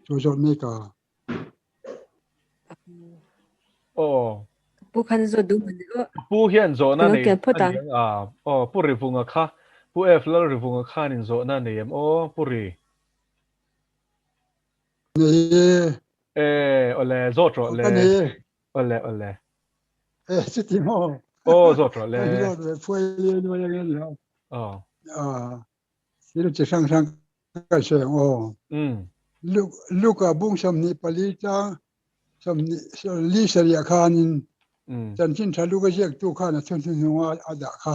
Chu zawt mek a. Aw. Pu khan zawt duh man aw. Pu hian zawhna nei a ni ang a. Aw, Pu Rivunga kha, Pu F Lal Rivunga khan in zawhna nei em aw, Pu Ri. Nei e. E, awle, zawt rawh le. Awle, awle. E, chuti maw? Aw, zawt rawh le. Zawt ve phuai le nuai ang e ni ho. Aw. Ah, thil chi hrang hrang Ka hre ang aw. Luka bung 24 chang 27 sarih khanin chanchin tha Luka ziaktu khan a thun hnuhnung a dah kha.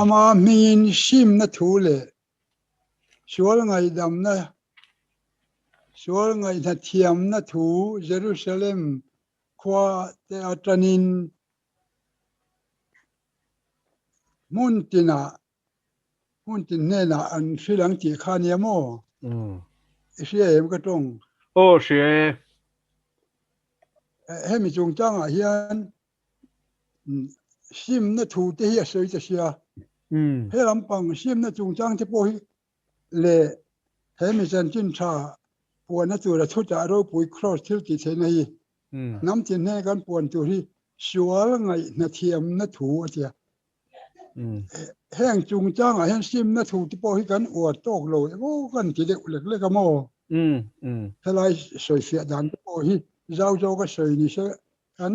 Ama hmingin simna thu leh sual ngaihdamna sual ngaihna thiamna thu Jerusalem khua te atanin hmun tinah Hmun tin hnenah an hrilh ang tih kha nia maw? I hria em ka tawng? Aw hria e. Hemi chungchangah hian simna thu te hi a sawi ta sia. He lampang simna chungchang te pawh hi leh hemi chanchin tha puanna tura chutah ropui kraws thil tih theihna hi hnam tin hnena kan puan tur hi sual ngaihhnathiamna thu a tia. Heng chungchangah hian simna thu te pawh hi kan uar tawk lo emaw kan ti deuh lek lek a maw? Helai sawifiah dan te pawh hi zau zawka sawi ni se kan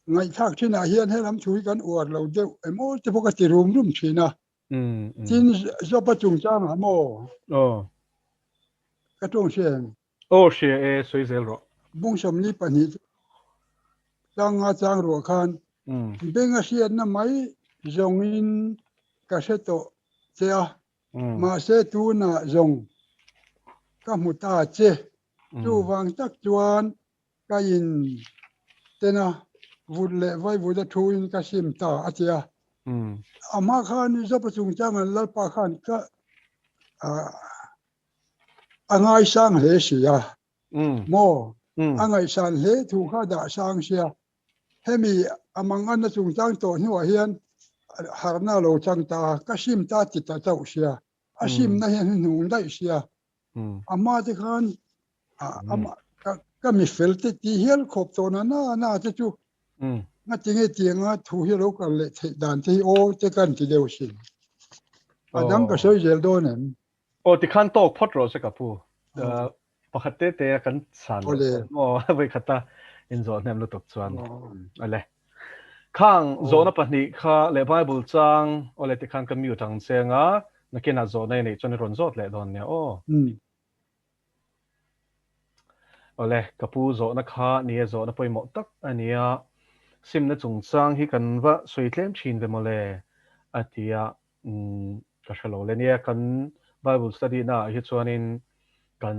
ngaihthlak thinah hian helam thu hi kan uar lo deuh emaw te pawh ka ti rum rum thin a. Tin Jopa chungchangah maw? Ka tawng hria em? Aw hria e, sawi zel rawh. Bung 42 chu chang nga chang ruah khan beng a hriatna mai zawngin ka hre tawh che a, mahse tunah zawng ka hmu ta che. Chuvang tak chuan ka in tena vut leh vaivut a thuin ka sim ta a ti a. A hma khan Zopa chungchangah Lalpa khan ka a ngaisang hle si a maw a ngaihsan hle thu kha dah sang sia hemi a manganna chungchang tawh hnuah hian harhna a lo chang ta a ka sim ta ti ta chauh sia a simna hian hnuhnung daih sia a hma te khan ka mi fel te ti hial khawp tawh na na na te chu ngatinge tianga thu hi a lo kal leh theih dan te hi aw te kan ti deuh sin a dang ka sawi zel dawn em. Aw tikhan tawk phawt rawh se ka pu. Pakhat te te a kan chhan loh chuan maw vawikhat a inzawh hnem lutuk chuan awle. Khang zawhna pahnih kha leh Bible chang awle tikhan ka mute ang che anga nakinah zawhna i neih chuan i rawn zawt leh dawn nia aw. Awle ka pu zawhna kha nia zawhna pawimawh tak a nia. Simna chungchang hi kan va sawi tlem thin ve mawle a ti a. Umm ka hre lo le nia kan Bible study na ah hi chuanin kan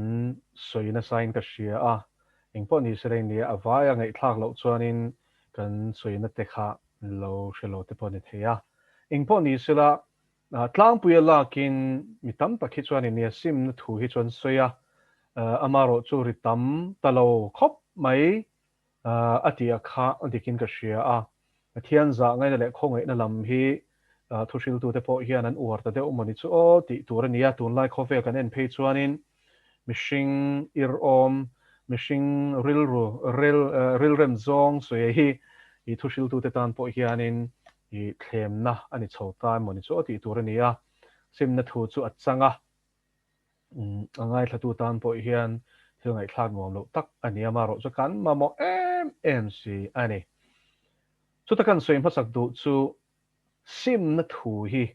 sawi nasa in ka hria a, engpawh ni se reng nia a vai a ngaihthlak loh chuanin kan sawi na te kha lo hre lo te pawh ni thei a. Engpawh ni se la tlangpui a lakin mi tam tak hi chuanin nia simna thu hi chuan sawi a, amarawh chu ri tam ta lo khawp mai a tih a kha dikin ka hria a. Pathian zah ngaihna leh khawngaihna lam hi thuhriltute pawh hian an uar ta deuh maw ni chu aw tih tur a ni a. Tunlai khawvel kan en phei chuanin mihring irhawm, mihring rilru ril rilrem zawng sawi hi i thuhriltute tan pawh hianin i thlemna a ni chho ta emaw ni chu aw tih tur a ni a. Simna thu chu a chang a. A ngaithlatu tan pawh hian thil ngaihthlak nuam loh tak a ni a, amaherawh chu kan mamawh em em si a ni. Chuta kan sawi hmasak duh chu simna thu hi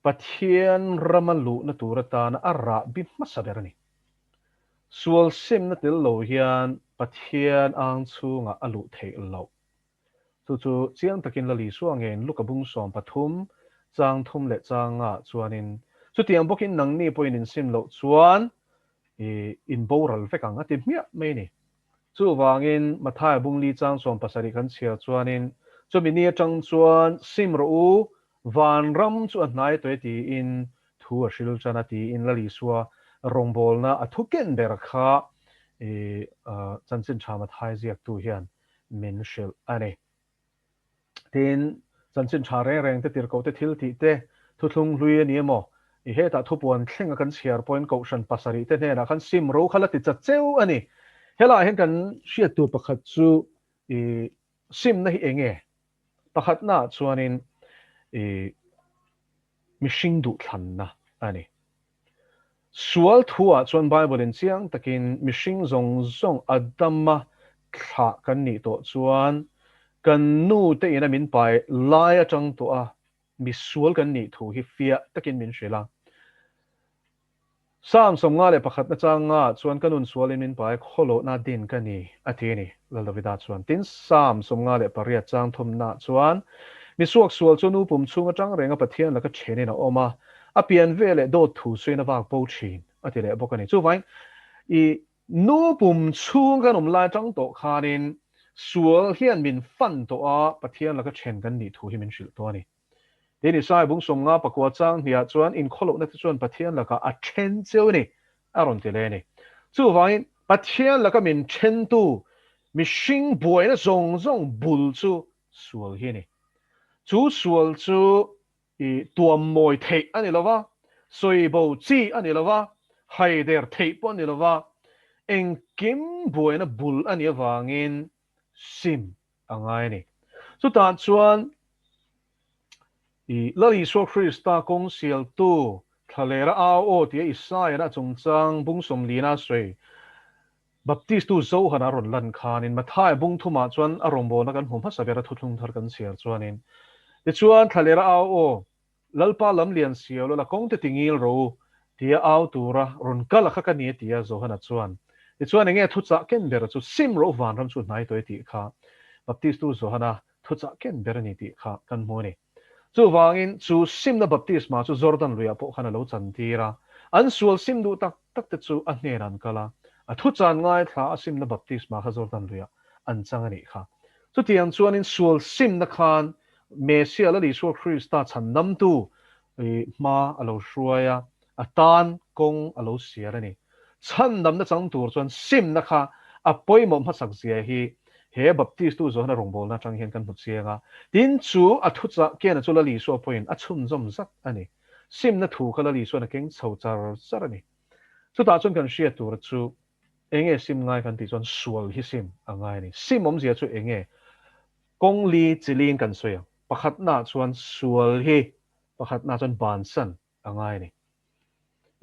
Pathian rama luhna tur atana a rah bi hmasa ber a ni. Sual simna tel lo hian Pathian ang chhungah a luh theih loh. Chu chu chiang takin Lal Isua ngein Luka bung 13, chang thum leh chang nga chuanin, Chutiang bawkin nangni pawhin insim loh chuan i inboral vek ang a ti hmiah mai a ni. Chuvangin Mathaia bung li chang 17 kan chhiar chuanin, Chumi ni atang chuan sim rawh u, vanram chu a hnai tawh e tiin thu a hril tan a tiin Lal Isua rawngbawlna a thu ken ber kha i chanchin tha Mathai ziaktu hian min hrilh a ni. Tin, chanchin tha reng reng te, tirhkoh te, thil tih te, thuthlung hlui a ni emaw, I hetah thupuan thlenga kan chhiar pawhin Kohhran pasarih te hnenah khan sim ro kha la ti chat cheu a ni. Helaiah hian kan hriat tur pakhat chu i simna hi eng nge? Pakhatnaah chuanin i mihring duhthlanna a ni. Sual thuah chuan Bible-in chiang takin mihring zawng zawng Adama thlah kan nih tawh chuan kan nu te ina min pai lai atang tawh a misual kan nih thu hi fiah takin min hrilh a. Psalm 51 na chang nga chuan ka nun sualin min pai khawlohna din ka ni a ti a ni, Lal Davida chuan. Tin, Psalm 58 chang thumna chuan misuak sual chu nu pum chhung atang renga Pathian laka thenin a awm a, a pian ve leh dawt thu suiin a vak bo thin a ti leh bawk a ni. Chuvangin i nu pum chhung kan awm lai atang tawh khanin sual hian min fan tawh a, Pathian laka then kan nih thu hi min hrilh tawh a ni. Tin, Isaiah bung 59 chang hniah chuan inkhawlohna te chuan Pathian lakah a then cheu a ni, a rawn ti leh a ni. Chuvangin Pathian laka min thentu mihring buaina zawng zawng bul chu sual hi a ni. Chu sual chu I tuam mawi theih a ni lo va, sawi bo chi a ni lo va, haider theih pawh a ni lo va, engkim buaina bul a nih avangin sim a ngai a ni. Chutah chuan i Lal Isua Krista kawng sialtu thlalera au aw tia Isaiah-na chungchang bung sawmlina a sawi Baptistu Zohana a rawn lan khanin Mathaia bung thumah chuan a rawngbawlna kan hmu hmasa ber a thuthlung thar kan chhiar chuanin tichuan thlalera au aw Lalpa lam lian siau lo la kawng te tingil ro u tia au tura rawn kal a kha ka ni a ti a Zohana chuan tichuan enge thuchah ken ber chu sim ro vanram chu hnai tawh e tih kha Baptistu Zohana thuchah ken ber a ni tih kha kan hmu a ni. Chuvangin, chu simna baptisma chu Jordan luiah pawh khan a lo chantir a. An sual sim duh tak tak te chu a hnenah an kal a, a thuchan ngaithla a simna baptisma kha Jordan luiah an chang a nih kha. Chutiang chuanin sual simna khan Messia Lal Isua Krista chhandamtu hma a lo hruai a, a tan kawng a lo sial a ni. Chhandamna chang tur chuan simna kha a pawimawh hmasak zia hi he Baptistu Johana rawngbawlna atang hian kan hmu chiang a. Tin, chu a thuchah kiana chu Lal Isua pawhin a chhunzawm zat a ni. Simna thu kha Lal Isuan a keng chho char char a ni. Chutah chuan kan hriat tura chu enge sim ngai kan tih chuan sual hi sim a ngai a ni. Sim awmzia chu enge? Kawng li chiliin kan sawi ang. Pakhatnaah chuan sual hi pakhatnaah chuan bansan a ngai a ni.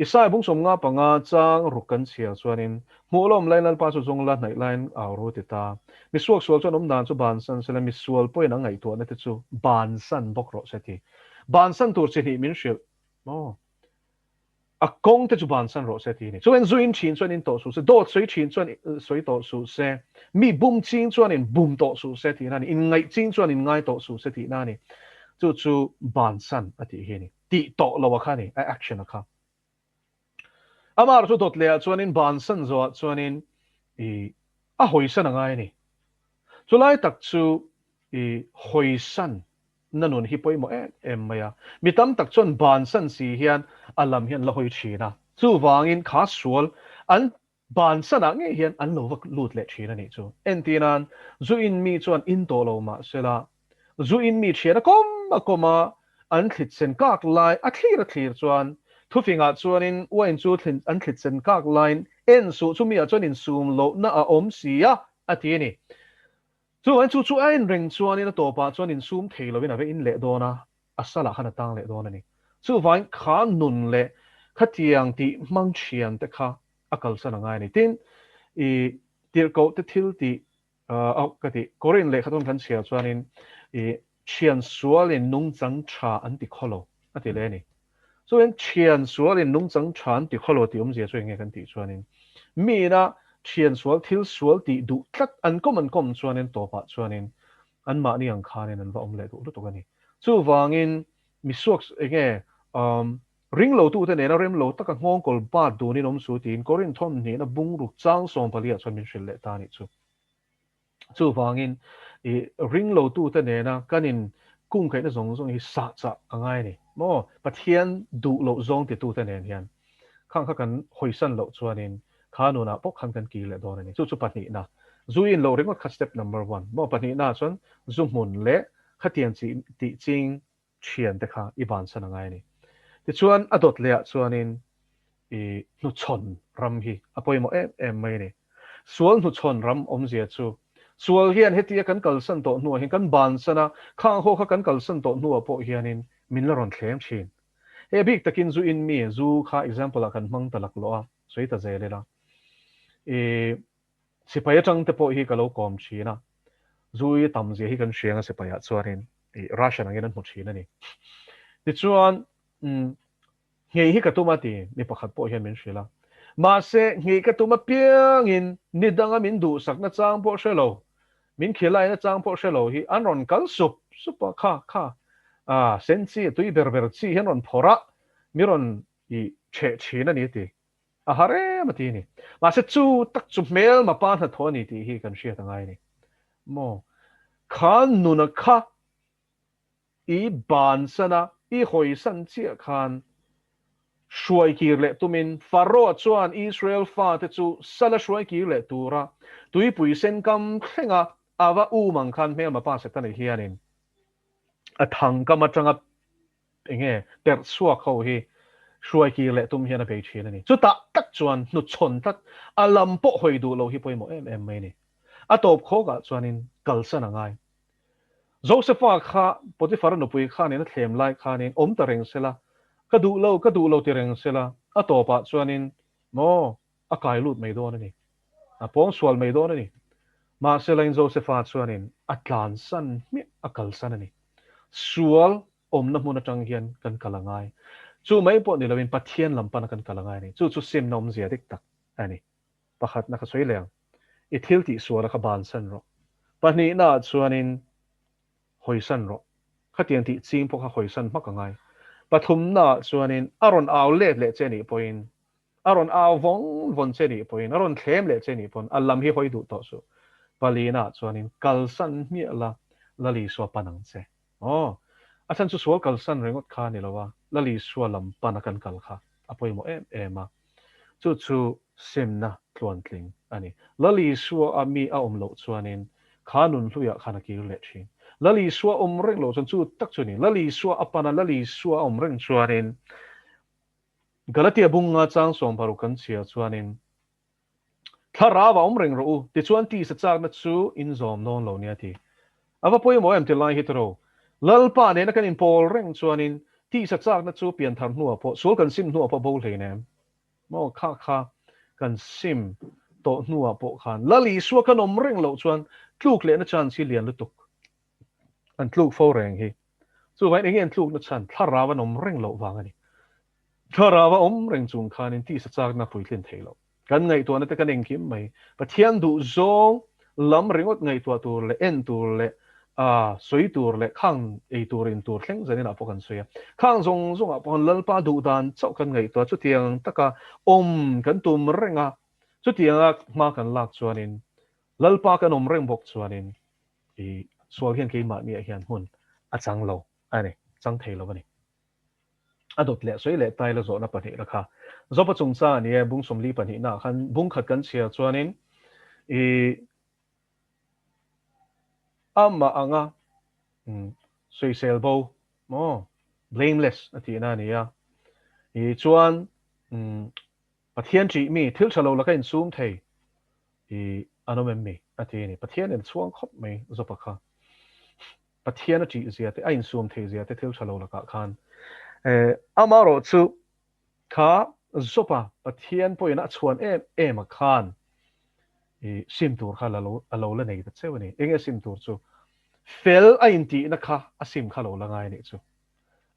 Isaiah bung 55 chang ruk kan chhiar chuanin, Hmuh lawm laiin Lalpa chu zawng la hnaih laiin au ru ti ta. Misuak sual chuan awmdan chu bansan sela, misual pawhin a ngaihtuahna te chu bansan bawk rawh se ti. Bansan tur chi hnih min hrilh maw? A kawng te chu bansan rawh se ti a ni. Chuan zuin thin chuan in tawh suh se, dawt sawi thin chuan sawi tawh suh se, mi bum ching chuan in bum tawh suh se tihna a ni, inngaih ching chuan in ngai tawh suh se tihna a ni. Chu chu bansan a tih hi a ni. Tih tawh lo a kha a ni, a action a kha. Amah chu dawt leh ah chuanin bansan zawh ah chuanin i a hawisan a ngai a ni. Chulai tak chu i hawisan na nun hi pawimawh em em mai a. Mi tam tak chuan bansan si hian a lam hi an la hawi thin a. Chuvangin kha sual an bansan ah ngei hian an lo va lut leh thin a nih chu. Entirnan, zu in mi chuan in tawh lo mah sela, zu in mi thian a kawm a kawm a, an thlit sen kak lai a thlir a thlir chuan thufingah chuanin uain chu an thlit sen kak laiin en suh chu mi ah chuan insum lohna a awm si a, a ti a ni. Chuvangin chu chu a en reng chuanin a tawpah chuan insum thei lovin a va in leh dawn a, a salah khan a tang leh dawn a ni. Chuvangin kha nun leh khatiang tih hmang thian te kha a kalsan a ngai a ni. Tin, i tirhkoh te thil tih a ka tih Korin lehkha tawn kan chhiar chuanin i thian sualin nungchang tha an ti khaw lo a ti leh a ni. Chuan thian sualin nungchang tha an ti khaw lo tih awmzia chu eng nge kan tih chuanin miina thian sual thil sual tih duh tlat an kawm an kawm chuanin tawpah chuanin anmahni ang khanin an va awm leh duh lutuk a ni. Chuvangin misuak eng nge ring lotute nena rem lo taka nghawngkawl bat dunin awm su tiin Korin thawmhnihna bungruk chang 14 ah chuan min hrilh leh ta a nih chu. Chuvangin i ring lotute nena kan in kungkaihna zawng zawng hi sah chah a ngai a ni maw? Pathian duh loh zawng titute nen hian khang kha kan hawisan loh chuanin kha nunah pawh khan kan kir leh dawn a ni. Chu chu pahnihna. Zu in loh ringawt kha step number one maw? Pahnihna chuan zu hmun leh khatiang chi tih ching thiante kha i bansan a ngai a ni. Tichuan a dawt lehah chuanin i hnuchhawn ram hi a pawimawh em em mai a ni. Sual hnuchhawn ram awmzia chu sual hian hetia kan kalsan tawh hnuah hian kan bansan a, khang ho kha kan kalsan tawh hnuah pawh hianin min la rawn thleng thin. Hei a bik takin zu in mi, zu kha example ah kan hmang ta laklawh a, sawi ta zel ila. I sipai atang te pawh hi ka lo kawm thin a, zu i tam zia hi kan hriang a sipai ah chuanin i ration angin an hmu thin a ni. Tichuan nghei hi ka tum a ti mi pakhat pawh hian min hrilh a, mahse nghei ka tum apiangin ni danga min duhsakna chang pawh hre lo, min khilaina chang pawh hre lo hi an rawn kal sup sup a, kha kha a sen chi a tui ber ber chi hi an rawn phawrh a, mi rawn i chheh thin a ni a ti. A har em a ti a ni. Mahse chu tak chu hmelma pa hnathawh a ni tih hi kan hriat a ngai a ni. Maw? Kha nuna kha i bansan a, i hawisan chiah khan hruai kir leh tumin Pharaoh chuan Israel fate chu sala hruai kir leh tura tuipui sen kam thlenga a va um ang khan hmelma pa Setana hianin a thangkam atanga Enge perh chhuak ho hi hruai kir leh tum hian a bei thin a ni. Chutah tak chuan hnuchhawn tlat, a lam pawh hawi duh lo hi pawimawh em em mai a ni. A tawp khawkah chuanin kalsan a ngai. Josepha kha Potiphara nupui khanin a thlem lai khanin awm ta reng sela, ka duh lo, ka duh lo ti reng sela, a tawpah chuanin maw a kai lut mai dawn a ni. A pawng sual mai dawn a ni. Mahse lain Josepha chuanin a tlansan hmiah, a kalsan a ni. Sual awmna hmun atang hian kan kal a ngai. Chu mai pawh ni loin Pathian lam pana kan kal a ngai a ni. Chu chu simna awmzia dik tak a ni. Pakhatna ka sawi leh ang. I thil tih suala kha bansan rawh. Pahnihna ah chuanin hawisan rawh. Khatiang tih ching pawh kha hawisan hmak a ngai. Pathumna ah chuanin a rawn au let leh che nih pawhin A rawn au vawng vawn che nih pawhin, a rawn thlem leh che nih pawn a lam hi hawi duh tawh suh. Palina chuanin kalsan hmiah la, Lal Isua pan ang che. Aw, a chhan chu sual kalsan ringawt kha a ni lo a, Lal Isua lam pana kan kal kha a pawimawh em em a. Chu chu simna tluantling a ni. Lal Isua a mi a awm loh chuanin kha nun hluiah khan a kir leh thin. Lal Isua awm reng loh chuan chu tak chu a ni. Lal Isua a pana Lal Isua a awm reng chuanin Galatia bunga chang 60 kan chhia chuanin, Thlarau a awm reng rawh u, tichuan tisa chakna chu in zawm dawn lo nia ti. A va pawimawh em ti lai hi tiro. Lalpa nena kan inpawl reng chuanin tisa chakna chu pianthar hnuah pawh, sual kan sim hnuah pawh bo hlein em? Maw kha kha kan sim tawh hnuah pawh khan Lal Isua kan awm reng loh chuan tluk lehna chance hi lian lutuk. An tluk fo reng hi. Chuvangin enge an tlukna chhan thlarau an awm reng loh vang a ni. Thlarau a awm reng chung khanin tisa chakna puitlin thei lo. Kan ngaihtuahna te kan engkim mai. Pathian duh zawng lam ringawt ngaihtuah tur leh en tur leh aa sawi tur leh khang ei tur in tur thleng zanin ah pawh kan sawi a. Khang zawng zawng ah pawh khan Lalpa duh dan chauh kan ngaihtuah chutiang taka awm kan tum reng a. Chutianga hma kan lak chuanin Lalpa kan awm reng bawk chuanin I sual hian keimahniah hian hmun a chang lo a ni, chang thei lo a ni. A dawt leh sawi leh taila zawhna pahnihna kha Jopa chungchang a ni e, bung 44 naah khan bung khat kan chhiar chuanin i amah anga sawisel bo maw blameless a tihna a ni a, i chuan Pathian ṭih mi, thil ṭha lo laka insum thei i an awm em mi? a ti a ni. Pathian in chhuang khawp mai Jopa kha. Pathian a ṭih zia te, a insum thei zia te thil ṭha lo lakah khan. Amaherawh chu kha Jopa Pathian pawhin a chhuan em em a khan i sim tur kha a lo la nei ta cheu a ni. Enge sim tur chu? Fel a intihna kha a sim kha lo la ngai a nih chu.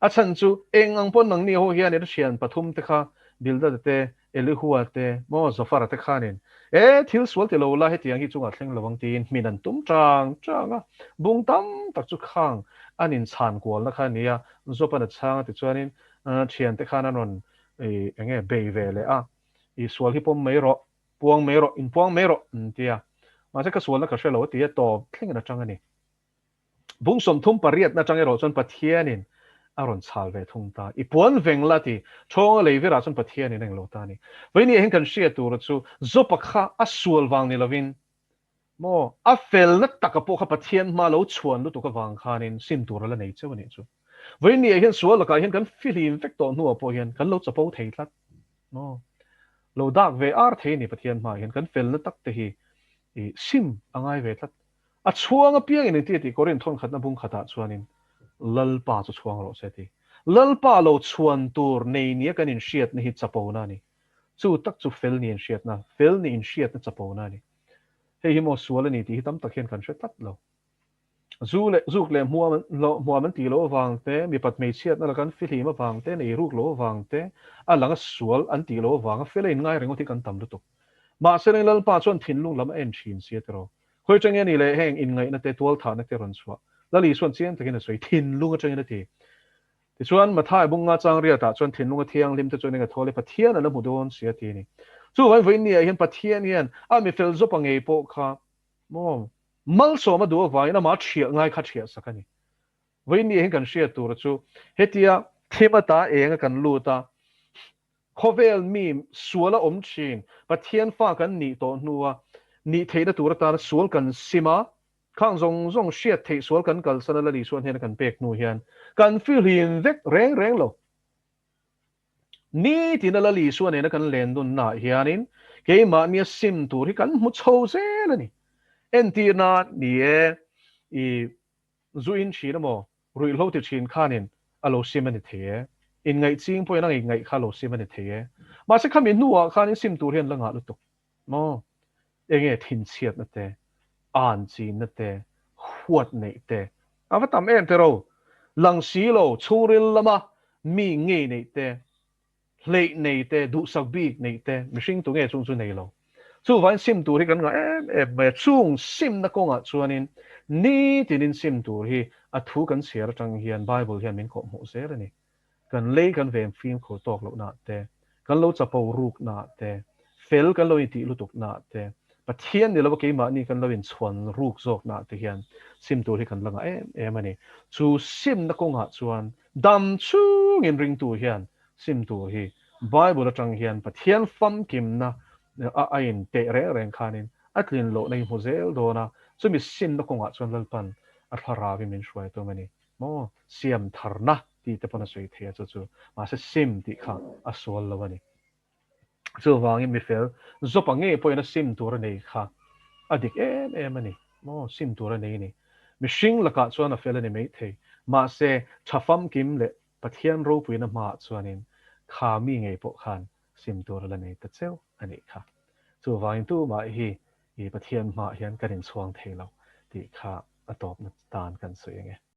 A chhan chu eng ang pawn nangni ho hianin a thian pathum te kha Bildada te, Elihua te, maw Zofara te khanin e thil sual ti lo la hetiang hi chungah thleng lo ang tiin hmin an tum chang chang a, bung tam tak chu khang an inchhan kualna kha a ni a, Zopan a chhang a tichuanin thian te khan an rawn eng nge bei ve leh a, i sual hi pawm mai rawh, puang mai rawh, inpuang mai rawh an ti a, mahse ka sualna ka hre lo a ti a, tawp thlengin a chang a ni. Bung 38 atang erawh chuan Pathianin a rawn chhal ve thung ta. I puan veng la ti, Thawnga lei virah chuan Pathianin a englo ta a ni. Vawinia hian kan hriat tura chu Jopa kha a sual vang ni lovin maw, a felna taka pawh kha Pathian hma lo chhuan lutuk avang khanin sim tur a la nei cheu a nih chu. Vawiinniah hian sual lakah hian kan fihlim vek tawh hnuah pawh hian kan lo chapo thei tlat. Maw? Lo dak ve ar thei a ni Pathian hmaah hian kan felna tak te hi i sim a ngai ve tlat. A chhuang apiangin engti a tih Korin thawnkhatna bung khatah chuanin Lalpa chu chhuang rawh se a ti. Lalpa lo chhuan tur nei nia kan inhriatna hi chapona a ni. Chu tak chu fel ni inhriatna, fel ni inhriatna chapona a ni. Hei hi maw sual a ni tih hi tam tak hian kan hre tlat lo. Zu leh zuk leh hmuam hmuam an tih loh avang te, mipat hmeichhiatna laka an fihlim avang te, nei ruk loh avang te, a langa sual an tih loh avanga fel a inngai ringawt hi kan tam lutuk. Mahse reng Lalpa chuan thinlung lam a en thin sia tiraw. Khawi atangin a ni leh heng inngaihna te, tualthahna te rawn chhuah. Lal Isuan chiang takin a sawi, thinlung atangin a ti. Tichuan, Mathai bunga chang riatah chuan thinlunga thianghlim te chuan eng a thawl e, Pathian a la hmu dawn sia ti a ni. Chuvangin vawiinniah hian Pathian hian a mifel zawpa ngei pawh kha maw malsawm a duh avangin amah ṭhiah ngai kha ṭhiah sak a ni. Vawiinniah hian kan hriat tur chu hetia thim ata eng a kan lut a, khawvel mi sual a awm ṭhin, Pathian fa kan nih tawh hnua nih theihna tur atana sual kan sim a, Khang zawng zawng hriat theih sual kan kalsan a Lal Isua hnena kan pek hnu hian kan fihlim vek reng reng lo. Nitin a Lal Isua nena kan len dunnaah hianin keimahnia sim tur hi kan hmu chho zel a ni. Entirna ni e, i zu in thin emaw, ruihhlo ti thin khanin a lo sim a ni thei e. Inngaih ching pawhin a ngaih kha a lo sim a ni thei e. Mahse khami hnuah khanin sim tur hi an la ngah lutuk. Maw? Enge thinchhiatna te, an chinna te, huat neih te, a va tam em tiraw? Lang si lo, chhungril lama mi ngei neih te, hleih nei te, duhsak bik neih te, mihring tu nge chung chu nei lo. Chuvangin sim tur hi kan ngah em em mai a, chung simna kawngah chuanin nitinin sim tur hi a thu kan chhiar atang hian Bible hian min kawhhmuh zel a ni. Kan lei kan ven fimkhur tawk lohnaah te, kan lo chapo ruknaah te, fel kan lo intih lutuknaah te, Pathian ni lova keimahni kan lo inchhuan ruk zawknaah te hian sim tur hi kan la ngah em em a ni. Chu simna kawngah chuan dam chungin ringtu hian sim tur hi Bible atang hian Pathian famkimna a a inteh reng reng khanin a tlin lohna hi hmu zel dawn a, chumi simna kawngah chuan Lalpan a thlarauin min hruai tum a ni. Maw? Siam tharna tih te pawn a sawi thei a, chu chu mahse sim tih kha a sual lo a ni. Chuvangin mifel zawpa ngei pawhin a sim tur a nei kha a dik em em a ni. Maw? Sim tur a nei a ni. Mihring lakah chuan a fel a ni mai thei. Mahse tha famkim leh Pathian ropuina hmaah chuanin kha mi ngei pawh khan sim tur a la nei ta cheu a nih kha. Chuvangin tumah hi i Pathian hmaah hian kan inchhuang thei lo tih kha a tawpna tan kan sawi ang e.